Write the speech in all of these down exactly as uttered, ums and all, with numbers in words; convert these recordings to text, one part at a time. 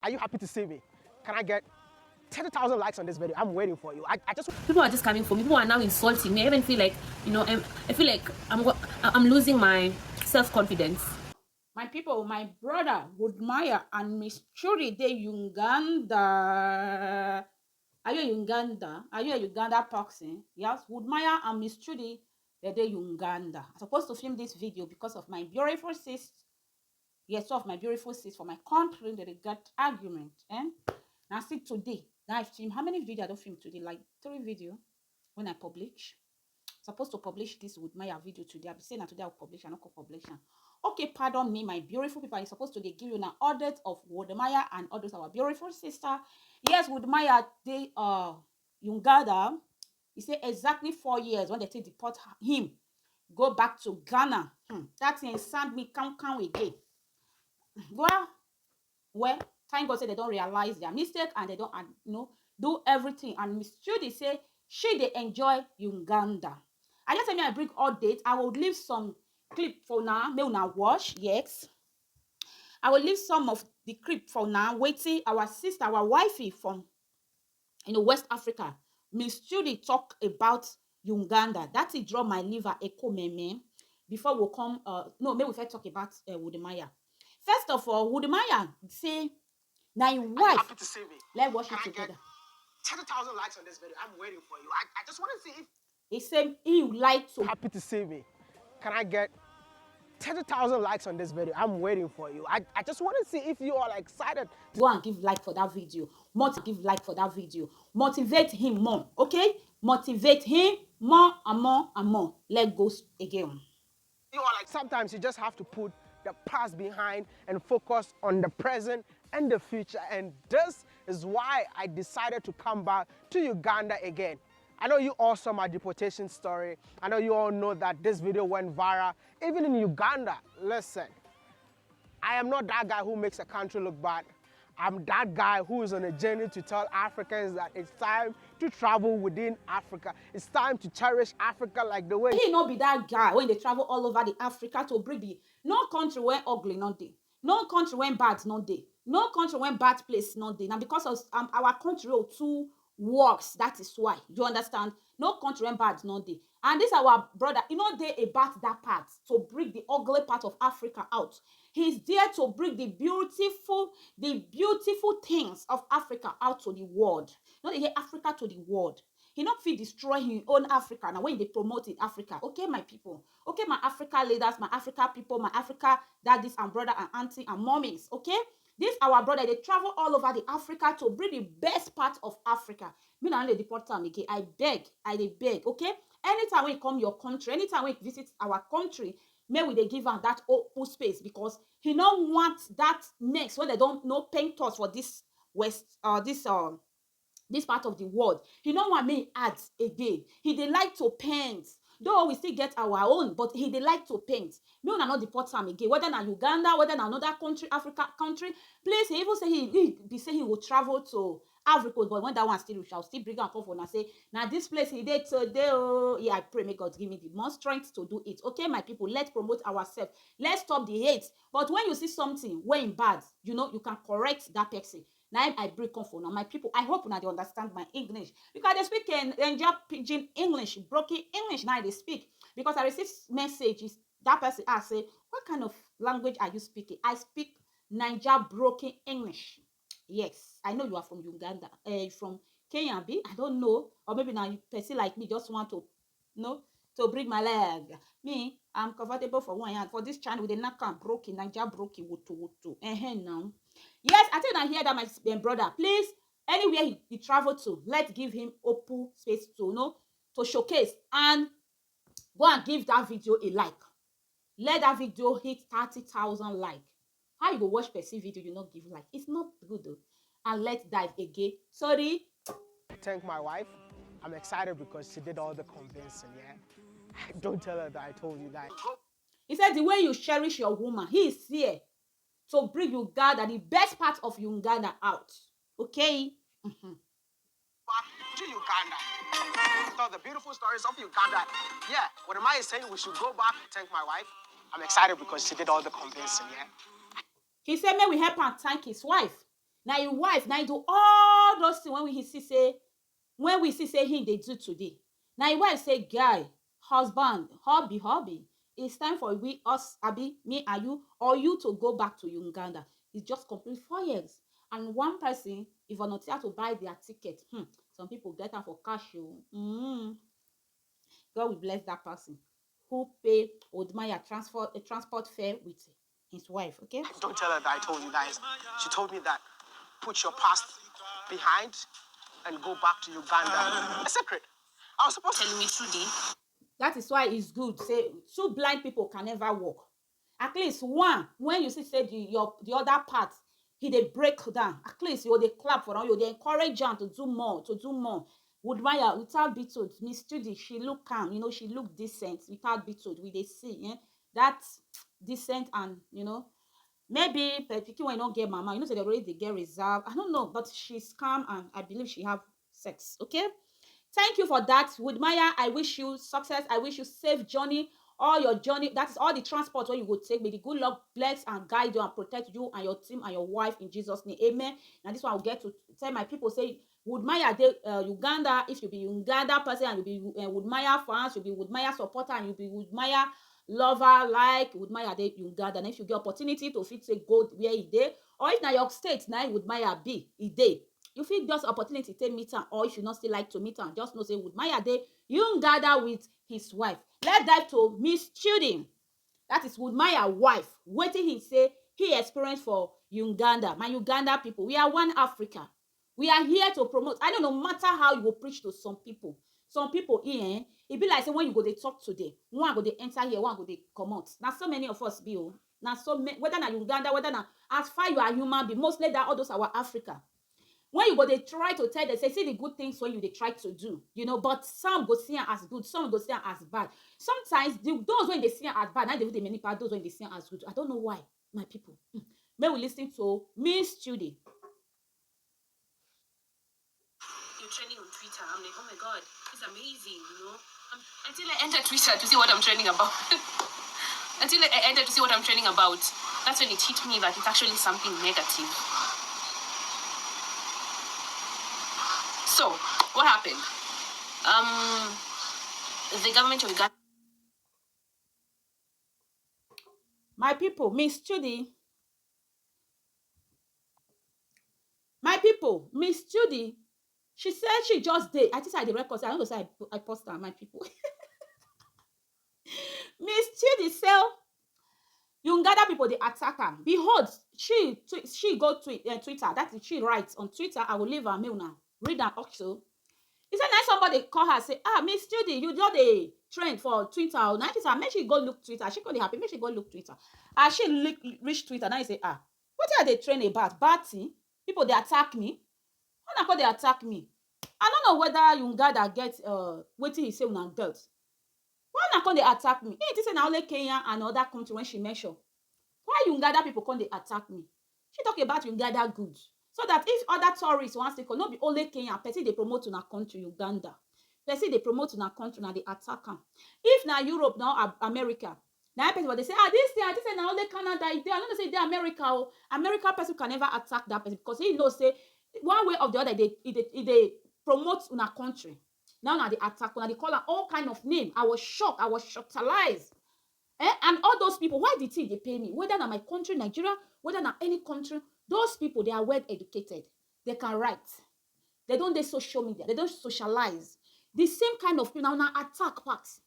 Are you happy to see me? Can I get thirty thousand likes on this video? I'm waiting for you. I, I just People are just coming for me. People are now insulting me. I even feel like, you know, I'm, I feel like I'm go- I'm losing my self confidence. My people, my brother Woodmaya and Miss Churi dey Uganda. Are you Uganda? Are you a Uganda person? Yes, Woodmaya and Miss Churi, they dey Uganda. I'm supposed to film this video because of my beautiful sis. Yes, two of my beautiful sis for my country, they dey get argument. Eh? Now see today, now I film how many video I don't film today? Like three video when I publish. Supposed to publish this Woodmaya video today. I be saying that today I'll publish, I not go publish am. Okay, pardon me, my beautiful people. I supposed to dey give you now update of Woodmaya and all those our beautiful sister. Yes, Woodmaya dey uh Uganda. He say exactly four years when they take deport him, go back to Ghana. Hmm. That thing send me come come again. Well, well, thank God say they don't realize their mistake and they don't, uh, you know, do everything. And Miss Judy say she dey enjoy Uganda. I just say me I bring update. I will leave some clip for now. May una watch, yes. I will leave some of the clip for now. Waiting our sister, our wifey from, you know, West Africa, Miss Judy talk about Uganda. That it draw my liver echo meme. Before we come, uh, no, may we first talk about uh, Wudemaya. First of all, Wudemaya say, now your Are you wife. Happy to see me? Let's watch Can it I get together. Thirty thousand likes on this video? I'm waiting for you. I, I just want to see if He said he would like to. Happy to see me. Can I get thirty thousand likes on this video? I'm waiting for you. I, I just want to see if you all are excited. Go and give like for that video. Mot give like for that video. Motivate him more, okay? Motivate him more and more and more. Let go s- again. You are like, sometimes you just have to put the past behind and focus on the present and the future. And this is why I decided to come back to Uganda again. I know you all saw my deportation story. I know you all know that this video went viral. Even in Uganda, listen, I am not that guy who makes a country look bad. I'm that guy who is on a journey to tell Africans that it's time to travel within Africa. It's time to cherish Africa like the way He no be that guy when they travel all over the Africa to bring the no country where ugly no dey, no country when bad no dey, no country when bad place no dey. Now because of um, our country oh, too works, that is why you understand. No country when bad no dey, and this our brother, you know they about that part to bring the ugly part of Africa out. He's there to bring the beautiful, the beautiful things of Africa out to the world. Not to hear Africa to the world. He not fit destroy his own Africa now when they promote in Africa. Okay, my people. Okay, my Africa leaders, my Africa people, my Africa daddies and brother and auntie and mommies. Okay, this our brother they travel all over the Africa to bring the best part of Africa. Me na only deport am again. I beg, I dey beg. Okay, anytime we come your country, anytime we visit our country, may we dey give am that open space because he no want that next when they don't no paint us for this west uh this um this part of the world. He no want me add again. He dey like to paint. Though we still get our own, but he dey like to paint. Me una not deport am again. Whether na Uganda, whether na another country, Africa country, please. He even say he, he be say he will travel to Africa, but when that one still reach, I'll still bring am come for una say now this place he dey today. Oh, yeah, I pray may God give me the more strength to do it. Okay, my people, let's promote ourselves. Let's stop the hate. But when you see something when bad, you know you can correct that person. Now I bring come for now, my people. I hope now they understand my English because they speak in Niger pidgin English, broken English. Now they speak because I receive messages. That person ask say, "What kind of language are you speaking?" I speak Niger broken English. Yes, I know you are from Uganda, uh, from Kenya, be I don't know, or maybe now you person like me just want to, you know, to bring my leg. Me, I'm comfortable for one hand for this channel with the knock and broken Niger broken wutu wutu. Eh now. Yes, I think I hear that my s- eh, brother. Please, anywhere he, he travel to, let's give him open space to you know to showcase and go and give that video a like. Let that video hit thirty thousand like. How you go watch person video you not give like? It's not good though. And let's dive again. Sorry. Thank my wife. I'm excited because she did all the convincing, yeah? Don't tell her that I told you that. He said the way you cherish your woman, he is here to bring Uganda, the best part of Uganda out. Okay? Mhm. Back to Uganda. Tell the beautiful stories of Uganda. Yeah, what am I saying? We should go back, thank my wife. I'm excited because she did all the convincing, yeah? He said, may we help and thank his wife. Na im wife na im do all those things wey we see say, wey we see say him dey do today. Na im wife say, "Guy, husband, hubby, hubby, it's time for we, us, abi, me and you, or you to go back to Uganda." It's just complete four years. And one person, e volunteer to buy their ticket. Hmm. Some people get am for cash o. Mm. God will bless that person who pay Udmaya transport, a transport fare with his wife, okay? Don't tell her that I told you guys. She told me that put your past behind and go back to Uganda. A secret. I was supposed to tell me today. That is why it's good. Say, two blind people can never walk. At least one, when you see say the, your, the other part, he dey break down. At least you dey clap for am, you dey encourage am to do more, to do more. Woodmaya, without be told, Miss Judy, she look calm, you know, she look decent. Without be told, we dey see, eh? That decent and, you know, maybe pe-, pikin wey no get mama, you know say they already dey get reserve. I don't know, but she's calm and I believe she have sex, okay? Thank you for that, Woodmaya. I wish you success. I wish you safe journey. All your journey, that is all the transport wey you go take. May the good Lord bless and guide you and protect you and your team and your wife in Jesus' name. Amen. Now this one I will get to tell my people say, Woodmaya dey, uh, Uganda. If you be Uganda person and you be, uh, Woodmaya fans, you be Woodmaya supporter and you be Woodmaya lover, like, Woodmaya dey Uganda. And if you get opportunity to fit say go where he dey, or if na your state na Woodmaya be, he dey, you fit just opportunity take meet am, or if you no still like to meet am, just know say Woodmaya dey Uganda with his wife. Let's dive to Miss Chidi. That is Woodmaya wife. Wetin he say he experience for Uganda. My Uganda people, we are one Africa. We are here to promote. I don't know, matter how you go preach to some people. Some people here, eh, e be like say when you go dey talk today, one go dey enter here, one go dey comot. Na so many of us be o. Na so ma-, whether na Uganda, whether na, as far you are human being, mostly that all those our Africa. When you go dey try to tell them, say, see the good things when you dey try to do, you know, but some go see am as good, some go see am as bad. Sometimes the, those when they see am as bad, na dey dey manipulate those when they see am as good. I don't know why, my people. Hmm. May we listen to Miss Judy. You're trending on Twitter. I'm like, oh my God, it's amazing, you know. Um, until I enter Twitter to see what I'm trending about. Until I enter to see what I'm trending about, that's when it hit me that it's actually something negative. So, what happened? Um, the government of Uganda. My people, Miss Judy. My people, Miss Judy, she said she just dey. I think I dey record. I don't know say I, I post am, my people. Miss Judy say Uganda people dey attack am. Behold, she tw-, she go twi-, uh, Twitter. That is, she writes on Twitter. I will leave her mail now. Read am also. He said, now somebody call her, say, ah, Miss Judy, you just dey trend for Twitter. Now she said, make she go look Twitter. She go dey happy. Make she go look Twitter. As she look, reach Twitter, now he say, ah, what are they trend about? Bad thing? People dey attack me. How na come dey attack me? I don't know whether Uganda get, uh, wetin he say una get. Why una come dey attack me? He think say na only Kenya and other country when she mention. Why Uganda people come dey attack me? She talk about Uganda good. So that if other tourists wan still come, no be only Kenya, person dey promote una country, Uganda. Person dey promote una country, una dey attack am. If na Europe, na Ab-, America, na person go dey say, ah, this thing, I think say na only Canada e dey. I no know say e dey America o. America person can never attack that person because he know say one way or the other, e dey, e dey, e dey promote una country. Now una dey attack, una dey call am all kind of name. I was shocked. I was shocktalized. Eh? And all those people, why the thing dey pain me? Whether na my country, Nigeria, whether na any country, those people, they are well educated. They can write. They don't dey social media. They don't socialize. The same kind of people, now, now attack pass.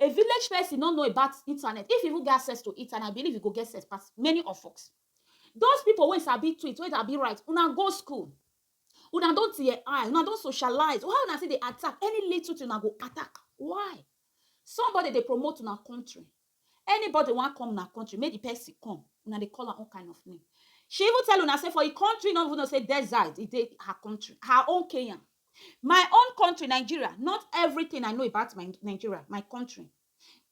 A village person don't know about internet. If you even get access to internet, I believe you go get access pass many of us. Those people wey sabi tweet, wey sabi write, una go school. Una don tear eye, una don socialize. How una say they attack? Any little thing una go attack. Why? Somebody dey promote una country. Anybody wan come una country, make the person come. Una dey call am all kind of name. She even tell una say for the country, no even know say desert, e dey her country, her own Kenya. My own country, Nigeria, not everything I know about my Nigeria, my country.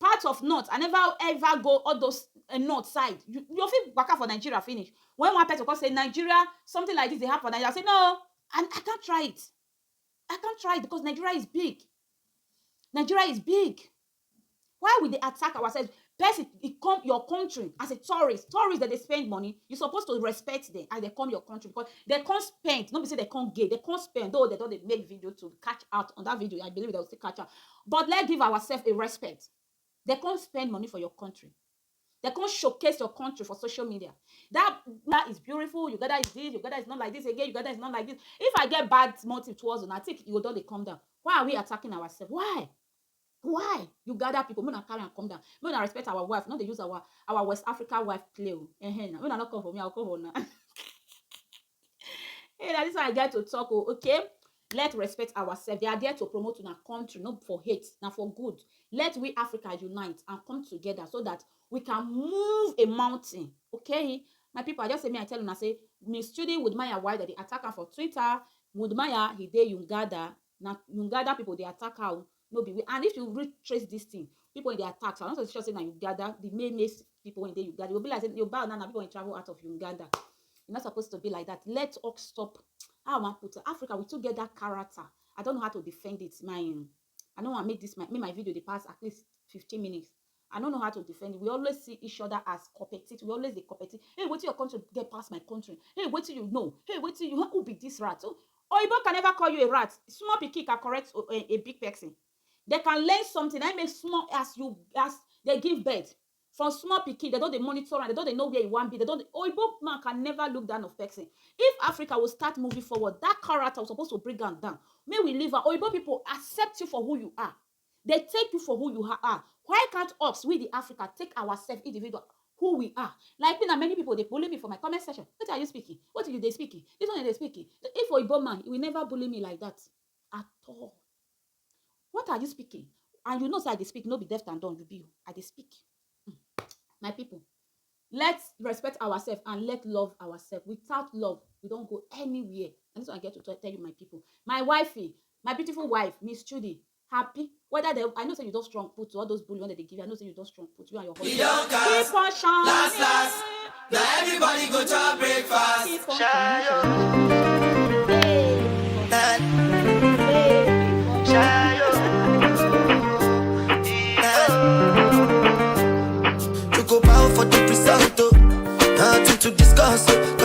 Part of north, I never ever go all those, uh, north side. You, you fit waka for Nigeria finish. When one person come say Nigeria, something like this dey happen, I say, no, I, I can't try it. I can't try it because Nigeria is big. Nigeria is big. Why we dey attack ourselves? Person e come your country as a tourist, tourist dem dey spend money, you suppose to respect dem as dem come your country, because dem come spend, no be say dem come gain, dem come spend, though dem don dey make video to catch out on that video, I believe dem go still catch out, but let's give ourselves a respect. Dem come spend money for your country, dem come showcase your country for social media. That that is beautiful, Uganda is this, Uganda is not like this again, Uganda is not like this. If I get bad motive towards una, I think e go don dey come down. Why are we attacking ourselves? Why? Why? Uganda people, make una carry am come down. Make una respect our wife, no dey use our our West Africa wife play o. Ehen, na make una no come for me, I go come for una. Hey, na this one I get to talk o, okay? Let's respect ourselves. They are there to promote una country, not for hate, na for good. Let we Africa unite and come together so that we can move a mountain, okay? My people, I just say me, I tell una say, Miss Chudi Woodmaya, why that they attack her for Twitter? Woodmaya, he dey Uganda. Na Uganda people dey attack her o, no be we. And if you retrace this thing, people wey dey attack, so I'm not so sure say na Uganda, the main main people wey dey Uganda. E go be like say Yoruba na na people wey travel out of Uganda. E no suppose to be like that. Let us stop. How I wan put it? Africa, we too get that character. I don't know how to defend it. My, um, I no wan make this my make my video dey pass at least fifteen minutes. I no know how to defend it. We always see each other as competitive. We always dey compete. Hey, wetin your country get pass my country? Hey, wetin you know? Hey, wetin you, who be this rat? So, Oyibo can never call you a rat. Small pikin can correct o- a, a big person. They can learn something. I mean, small as you as they give birth. From small pikin, they don't dey monitor and they don't dey know where you wan be. They don't. Oyibo man can never look down of person. If Africa will start moving forward, that character was supposed to bring am down. May we leave am. Oyibo people accept you for who you are. They take you for who you ha- are. Why can't us, we the Africa, take ourselves individual, who we are? Like me, na many people dey bully me for my comment section. What are you speaking? What are you dey speaking? This one dey speaking. If Oyibo man, he will never bully me like that at all. What are you speaking? And you know say I dey speak, no be deaf and dumb you be. I dey speak. Hmm. My people, let's respect ourselves and let love ourselves. Without love, we don't go anywhere. And this one I get to tell tell you, my people. My wifey, my beautiful wife, Miss Chudi, happy. Whether they, I know say you don't strong put to all those bully when they give you. I know say you don't strong put you and your husband. Keep on shining. Last, last, now everybody go to breakfast. Keep on shining. Hey. Hey. Keep on shining. You go bow for the result, oh. Nothing to discuss, oh.